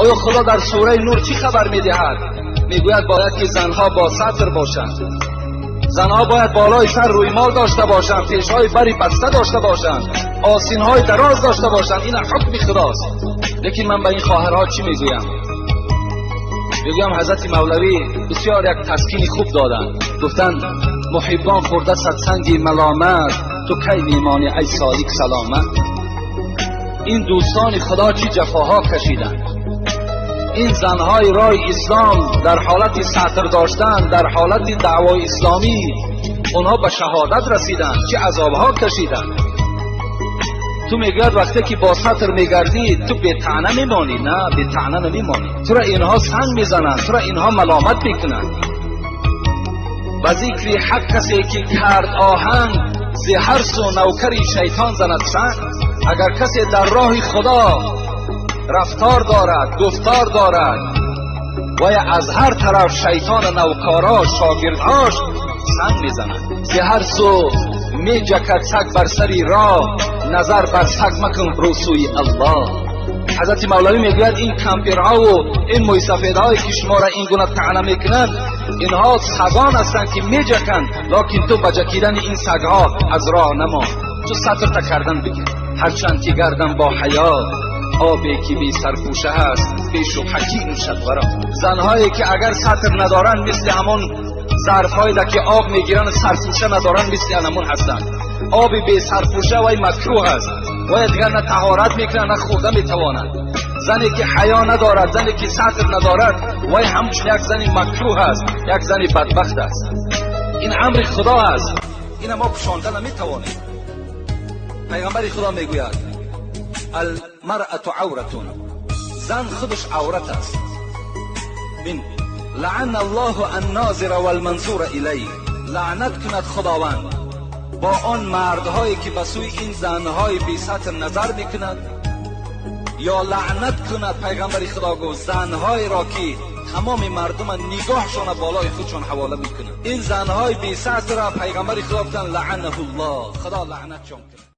Оё Худо дар сураи Нур чӣ хабар медиҳад? Мегӯяд, бояд ки занҳо бо сатр бошанд, занҳо бояд болои сар рӯймол дошта бошанд, пешҳои бари баста дошта бошанд, осинҳои дароз дошта бошанд. Ин ҳукми Худост. Лекин ман ба ин хоҳарҳо чӣ мегӯям? Мегӯям, ҳазрати Мавлавӣ бисёр як таскини хуб доданд. Гуфтанд: муҳиббон хӯрда садсанги маломат, ту кай мемонӣ, ай солик, саломат? Ин дӯстони Худо чӣ ҷафоҳо кашиданд! Ин занҳои роҳи ислом дар ҳолати сатр доштан, дар ҳолати даъвои исломӣ, онҳо ба шаҳодат расиданд, чӣ азобҳо кашиданд. Ту, мегӯяд, вақте ки бо сатр мегардӣ, ту бетаъна мемонӣ? На, бетаъна намемонӣ. Тура инҳо санг мезананд, тура инҳо маломат мекунанд. Ба зикри ҳақ касе ки кард оҳанг, зи ҳар су навкари шайтон занад санг. Агар касе дар роҳи Худо рафтор дорад, гуфтор дорад, вая аз ҳар тараф шайтона навкорош, шогирдҳош санг мезанад. Зи ҳар су меҷакад саг бар сари роҳ, назар бар саг макун, рӯ сӯи Аллоҳ. Ҳазрати Мавлавӣ мегӯяд, ин кампирҳову ин мӯйсафедҳое, ки шуморо ин гуна таъна мекунанд, инҳо сагон ҳастанд, ки меҷаканд, локин ту ба ҷакидани ин сагҳо аз роҳ намон, ту сатрта кардан бигир. Ҳарчанд ки гардам бо ҳаё, обе ки бе сарпӯша ҳаст, бешубҳа ки нӯшад варо? Занҳое ки агар сатр надоранд, мисли ҳамон зарфҳое, ки об мегиранд, сарпӯша надоранд, мисли анамон ҳастанд. Оби бесарпӯша вай макрӯҳ аст, вай дигар на таҳорат мекунад, на хӯрда метавонад. Зане ки ҳаё надорад, зане ки сатр надорад, вай ҳамчун як зани макрӯҳ аст, як зани бадбахт аст. Ин амри Худо аст, ина мо пӯшонда наметавонем. Пайғамбари Худо мегӯяд: المرأة عورة, зан худаш аврат аст. Бин, لعن الله الناظر والمنظور إليه. Лаънат кунад Худованд бо он мардҳое, ки ба сӯи ин занҳои бесатр назар мекунад, ё лаънат кунад, пайғамбари Худо гуфт, занҳоеро, ки тамоми мардума нигоҳшона болои худшон ҳавола мекунанд. Ин занҳои бесатрра пайғамбари Худо гуфтанд: لعنه الله, Худо лаънатшон кунад.